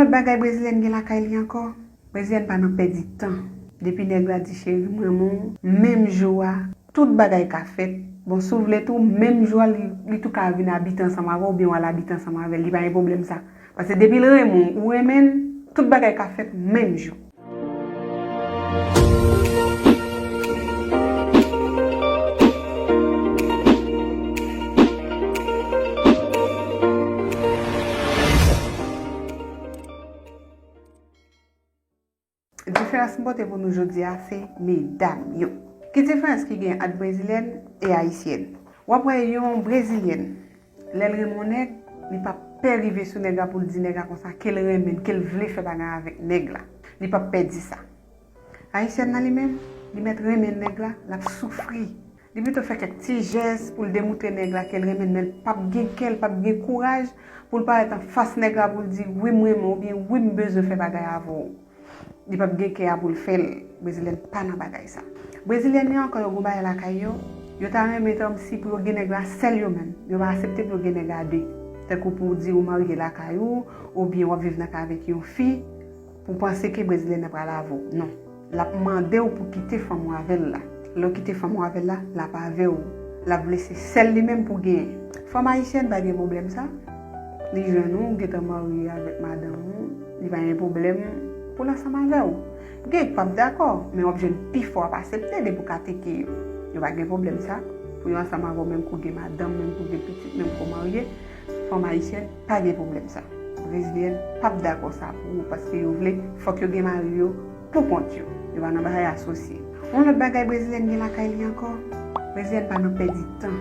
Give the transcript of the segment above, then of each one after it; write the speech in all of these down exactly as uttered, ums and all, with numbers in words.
Lòt bagay Brezilyèn gen lakay li ankò, Brezilyèn pa nan pèdi tan. Depi nèg la di cheri m renmen w, menm jou a, tout bagay ka fèt. Bon, si w vle tou, menm jou a, li, li tou ka vin abite ansanm avè w, oubyen w al abite ansanm avè l, li pa gen pwoblèm sa. Paske depi l renmen w, ou renmen l, tout bagay ka fèt menm jou. Diferans m pote pou nou jodi a se medam yo. Ki diferans ki gen ant brezilyèn e ayisyèn? W ap wè yon brezilyèn, lè l renmen yon nèg, li p ap pè rive sou nèg la pou l di nèg la konsa ke l renmen l, ke l vle fè bagay avèk nèg la. Li p ap pè di sa. Ayisyèn nan li menm, li mèt renmen nèg la, l ap soufri. Li pito fè kèk ti jès pou l demoutre nèg la ke l renmen l, men l p ap gen kè, l p ap gen kouraj pou l parèt anfas nèg la pou l di wi m renmen w oubyen wi m bezwen fè bagay avè w. Li p ap gen kè a pou l fè l. Brezilyèn pa nan bagay sa. Brezilyèn yo ankò yo gon bagay lakay yo. Yo ta renmen tanm si pou yo gen nèg la sèl yo menm. Yo pa aksepte pou yo gen nèg a de. Tankou pou w di ou marye lakay ou, oubyen w ap viv nan kay avèk yon fi, pou w panse ke brezilyèn nan pral avè w. Non. L ap mande w pou kite fanm ou avè l la. Lè w kite fanm ou avè l la, l ap avè w. L ap vle se sèl li menm pou genyen. Fanm ayisyèn pa gen pwoblèm sa. Li jwenn ou, ou gentan marye avèk madanm ou, li pa gen pwoblèm pou l ansanm avè w. Gen k p ap dakò, men w ap jwenn pifò ap aksepte depi w ka teke yo. Yo pa gen pwoblèm sa. Pou yo ansanm avè w, menm kou gen madanm, menm kou gen pitit, menm kou marye, fanm ayisyèn pa gen pwoblèm sa. Brezilyèn p ap dakò sa pou ou, paske yo vle, fòk yo gen mari yo pou kont yo. Yo pa nan bagay asosye. Yon lòt bagay brezilyèn gen lakay li ankò, brezilyèn pa nan pèdi tan.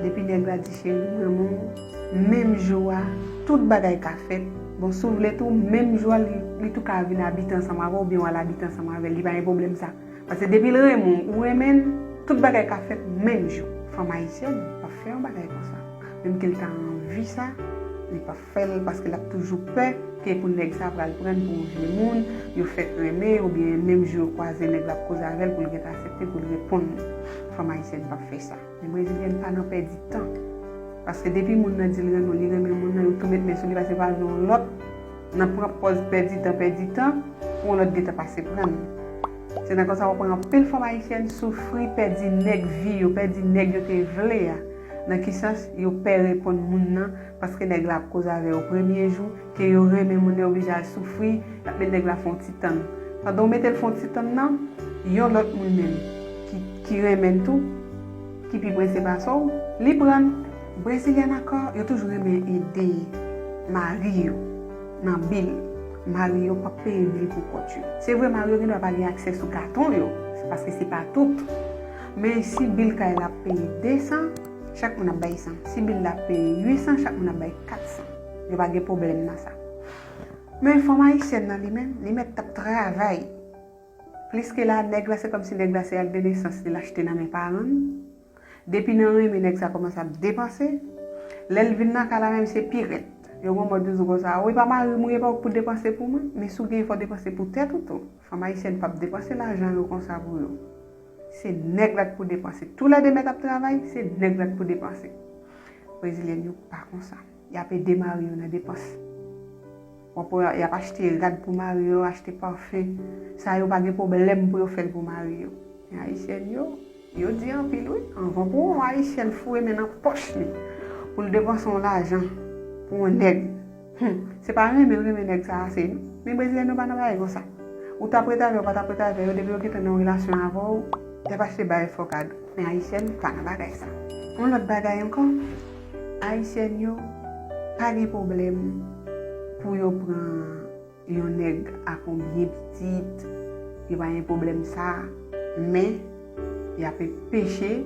Depi nèg la di cheri m renmen w, menm jou a, tout bagay ka fèt. Bon, si w vle tou, menm jou a, li, li tou ka vin abite ansanm avè w, oubyen w al abite ansanm avè l, li pa gen pwoblèm sa. Paske depi l renmen w, ou renmen l, tout bagay ka fèt menm jou. Fanm ayisyèn p ap fè yon bagay konsa. Menm ke l ta anvi sa, li p ap fè l, paske l ap toujou pè ke pou nèg sa pral pran l pou yon vye moun, yo fèk renmen, oubyen menm jou yo kwaze nèg la ap koze avè l, pou l gentan aksepte pou l reponn. Fanm ayisyèn p ap fè sa. Men brezilyèn pa nan pèdi tan. Paske depi moun nan di l renmen w, li renmen moun nan, yo tou met men sou li, paske pa gen yon lòt nan pran pòz pèdi tan, pèdi tan, pou yon lòt gentan pase pran l. Se nan konsa w ap wè anpil fanm ayisyèn soufri, pèdi nèg vi yo, pèdi nèg yo te vle a. Nan ki sans? Yo pè reponn moun nan, paske nèg la ap koze avè yo premye jou, ke yo renmen moun nan, yo oblije al soufri, y ap met nèg la fè yon ti tann. Pandan w mete l fè yon ti tann nan, yon lòt moun menm ki, ki renmen l tou, ki pi prese pase w, li pran l. Brezilyèn ankò, yo toujou renmen ede mari yo nan bil. Mari yo p ap peye bil pou kont yo. Se vre, mari yo gendwa pa gen aksè sou katon yo, se paske se pa tout. Men si bil kay la ap peye de san, chak moun ap bay san. Si bil la ap peye uit san, chak moun ap bay kat san. Yo pa gen pwoblèm nan sa. Men fanm ayisyèn nan li menm, li mèt t ap travay. Pliske la, nèg la, se kòmsi nèg la se ak de nesans li l achte nan men paran l. Depi nan renmen nèg sa kòmanse ap depanse. Lè l vin nan kay la menm se pi rèd. Yo gon mòd yo di w konsa, wi pa mari m ou ye, pa ou k pou depanse pou mwen, men si w genyen fò w depanse pou tèt ou tou. Fanm ayisyèn p ap depanse lajan yo konsa pou yo. Se nèg la k pou depanse. Toulède mèt ap travay, se nèg la k pou depanse. Brezilyèn yo pa konsa. Y ap ede mari yo nan depans. W ap wè, y ap achte rad pou mari yo, achte pafen. Sa yo pa gen pwoblèm pou yo fè l pou mari yo. Men ayisyèn yo, yo di anpil wi. Anvan pou yon ayisyèn foure men nan pòch li, pou l depanse yon lajan pou yon nèg. Hmm, se pa renmen l renmen nèg sa ase non. Men brezilyèn yo pa nan bagay konsa. Ou t ap ret avè yo, ou pa t ap ret avè yo, depi yo gentan nan yon relasyon avè w, y ap achte bay fò kado. Men ayisyèn pa nan bagay sa. Yon lòt bagay ankò, ayisyèn yo pa gen pwoblèm pou yo pran yon nèg ak yon byen pitit, yo pa gen pwoblèm sa, men y ap enpeche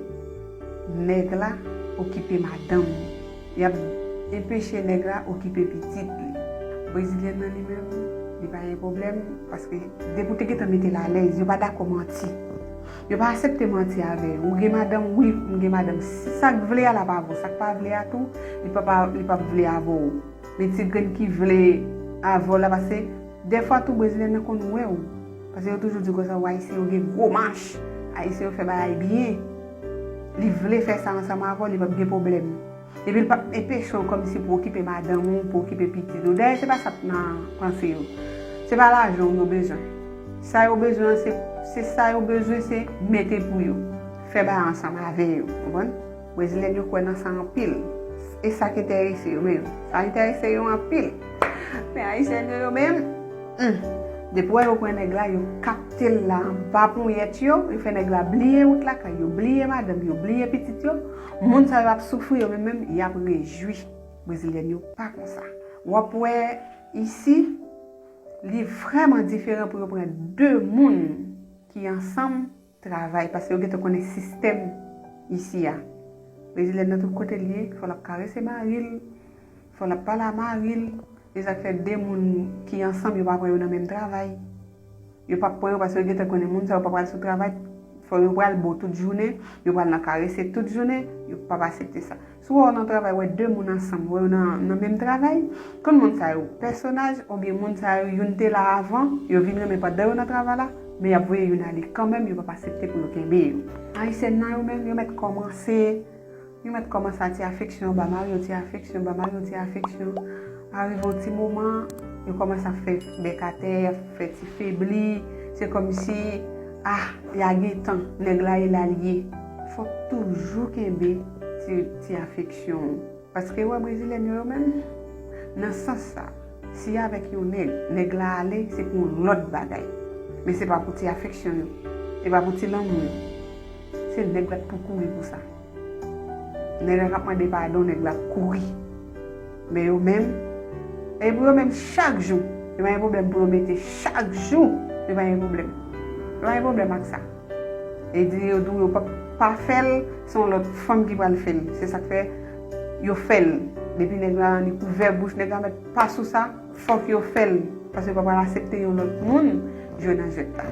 nèg la okipe madanm li. Y ap enpeche nèg la okipe pitit li. Brezilyèn nan li menm, li pa gen pwoblèm, paske depi w te gentan mete l alèz, yo pa dakò manti. Yo pa aksepte manti avè yo. Ou gen madanm, wi, m gen madanm. Sa k vle a l ap avè w, sa k pa vle a tou, li p ap, li p ap vle avè w. Men ti grenn ki vle avè w la, paske dèfwa tou brezilyèn nan konn wè w. Paske yo toujou di konsa, w ayisyen yo gen gwo mach. Ayisyen yo fè bagay byen. Li vle fè sa ansanm avè w, li p ap gen pwoblèm. Epi l p ap enpeche w kòmsi pou okipe madanm ou, pou okipe pitit ou. Dayè, se pa sa k nan panse yo. Se pa lajan w yo bezwen. Sa yo bezwen an, se, se sa yo bezwen, se mete pou yo. Fè bagay ansanm avè yo. Konprann? Brezilyèn yo kwè nan sa anpil. E sa k enterese yo menm. Sa enterese yo anpil. Men ayisyèn yo, yo menm, hmm, depi w wè yo pran nèg la, yo kapte l la anba ponyèt yo, yo fè nèg la bliye wout lakay yo, bliye madanm yo, bliye pitit yo. Moun sa yo ap soufri, yo menm, menm, y ap rejwi. Brezilyèn yo pa konsa. W ap wè isi, li vrèman diferan pou yo pran de moun ki ansanm travay, paske yo gentan konnen sistèm isi a. Brezilyèn nan tout kote l ye, fò l ap karese mari l, fò l ap pale a mari l. E sa k fè de moun ki ansanm, yo pa pran yo nan menm travay. Yo p ap pran yo paske yo gentan konnen moun sa yo pa pral sou travay. Fò yo pral bo tout jounen, yo pral nan karese tout jounen, yo p ap aksepte sa. Si w wè w nan travay, wè de moun ansanm, wè yo nan, nan menm travay, konn moun sa yo pèsonaj, oubyen moun sa yo, youn te la avan, yo vin renmen pandan yo nan travay la, men y ap voye youn ale kanmenm, yo p ap aksepte pou yo kenbe yo. Ayisyèn nan yo menm, yo mèt kòmanse, yo mèt kòmanse a ti afeksyon, ba mari yo ti afeksyon, ba mari yo ti afeksyon. Arive yon ti moman, yo kòmanse ap fè bèk atè, y ap fè ti febli. Se kòmsi, ah, y a gen tan, nèg la e la l ye. Fòk toujou kenbe ti, ti afeksyon w. Paske, wè, brezilyèn yo, yo menm, nan sans sa, si y avèk yon nèg, nèg la ale, se pou yon lòt bagay. Men se pa pou ti afeksyon yo. Se pa pou ti lanmou yo. Se nèg la k pou kouri pou sa. Nèg la k ap mande padon, nèg la ap kouri. Men yo menm, e pou yo menm chak jou, yo pa gen pwoblèm pou yo mete chak jou, yo pa gen pwoblèm. Yo pa gen pwoblèm ak sa. E di yo di w yo p ap pa fè l, se yon lòt fanm ki pral fè l. Se sa k fè yo fè l. Depi nèg la li ouvè bouch, nèg la mèt pa sou sa, fòk yo fè l. Paske yo pa pral aksepte yon lòt moun jwe nan jwèt la.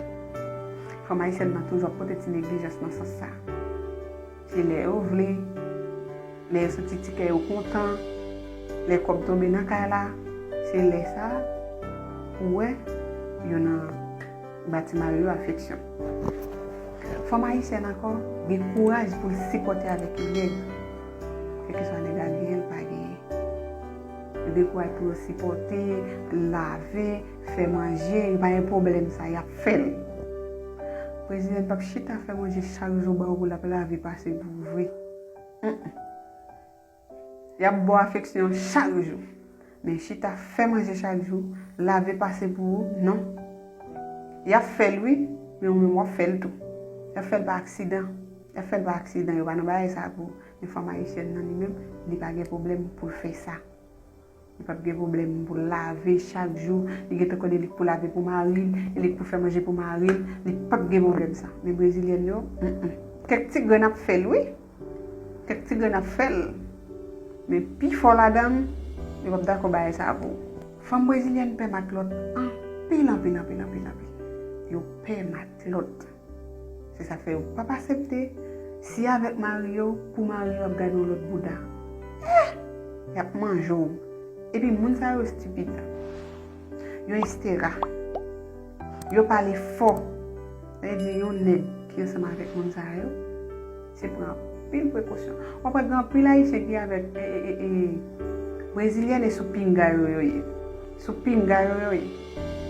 Fanm ayisyèn nan toujou ap pote ti neglijans nan sans sa. Se lè yo vle, lè yo santi ti kè yo kontan, lè kòb tonbe nan kay la, se lè sa ou wè yo nan ba ti mari yo afeksyon. Fanm ayisyèn ankò gen kouraj pou l sipòte avèk yon nèg, kèlkeswa nèg la genyen l pa genyen. Yo gen kouraj pou yo sipòte, lave, fè manje, yo pa gen pwoblèm sa, y ap fè l. Brezilyèn p ap chita fè manje chak jou ba w pou l ap lave pase pou ou vre. Mm-mm. Y ap ba w afeksyon chak jou. Men chita fè manje chak jou, lave pase pou ou, non. Y ap fè l wi, men ou menm w ap fè l tou. Y ap fè l pa aksidan. Y ap fè l pa aksidan, yo pa nan bagay sa pou ou. Men fanm ayisyèn nan li menm, li pa gen pwoblèm pou l fè sa. Li p ap gen pwoblèm pou l lave chak jou. Li gentan konnen li k pou lave pou mari l, e li k pou fè manje pou mari l. Li p ap gen pwoblèm sa. Men brezilyèn yo, mm, mm. Kèk ti grenn ap fè l wi. Kèk ti grenn ap fè l. Men pifò ladan l, yo p ap dakò bagay sa pou ou. Fanm brezilyèn pè matlòt anpil, anpil, anpil, anpil, anpil. Yo pè matlòt. Se sa k fè yo p ap aksepte. Si avèk mari yo, pou mari yo ap gade yon lòt bouda. Eh! Y ap manje w. Epi moun sa yo estipid. Yo estera. Yo pale fò. Sa vle di yon nèg ki ansanm avèk moun sa yo, se pran anpil prekosyon. W ap wè gen anpil ayisyen ki avèk, e, e, e, e, brezilyèn e sou pinga yo yo ye. Sou pinga yo yo ye.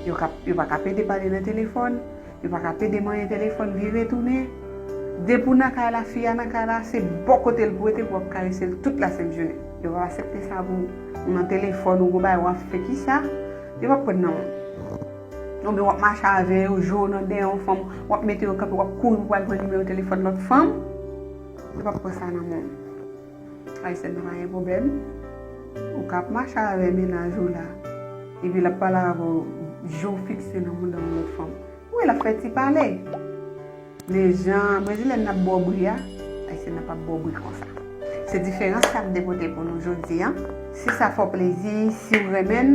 Yo ka, yo pa ka pede pale nan telefòn. Yo pa ka pede manyen telefòn, vire tounen. Depi w nan kay la, fi a nan kay la, se bò kote l pou rete pou w ap karese l tout lasent jounen. Yo p ap aksepte sa pou ou nan telefòn, ou gon bagay w ap fè kisa, yo p ap pran nan men w. Oubyen w ap mache avè yo, je w nan dèyè yon fanm, w ap mete yo kanpe, w ap kouri pou w al pran nimewo telefòn lòt fanm, yo p ap pran sa nan men w. Ayisyèn nan pa gen pwoblèm. Ou ka ap mache avè mennaj ou la, epi l ap pale avè w, je w fikse nan mouda yon lòt fanm. Wi, l ap fè ti pale. Men jan brezilyèn nan ap ba w bri a, ayisyèn nan p ap ba w bri konsa. Se diferans sa m te pote pou nou jodi a. Si sa fè w plezi, si w renmen l,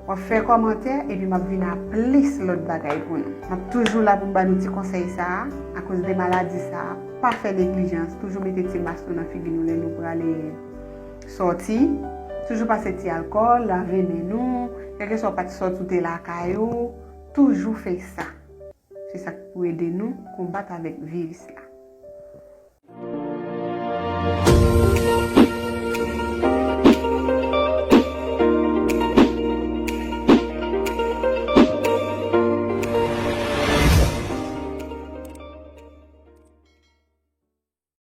w ap fè kòmantè, epi m ap vin a plis lòt bagay pou nou. M ap toujou la pou m ba nou ti konsèy sa a, akoz de maladi sa a. Pa fè neglijans, toujou mete ti mask nou nan figi nou lè nou prale sòti. Toujou pase ti alkòl, lave men nou, kèlkeswa w pa t sòti, ou te lakay ou, toujou fè sa. Se sa k pou ede nou konbat avèk viris la.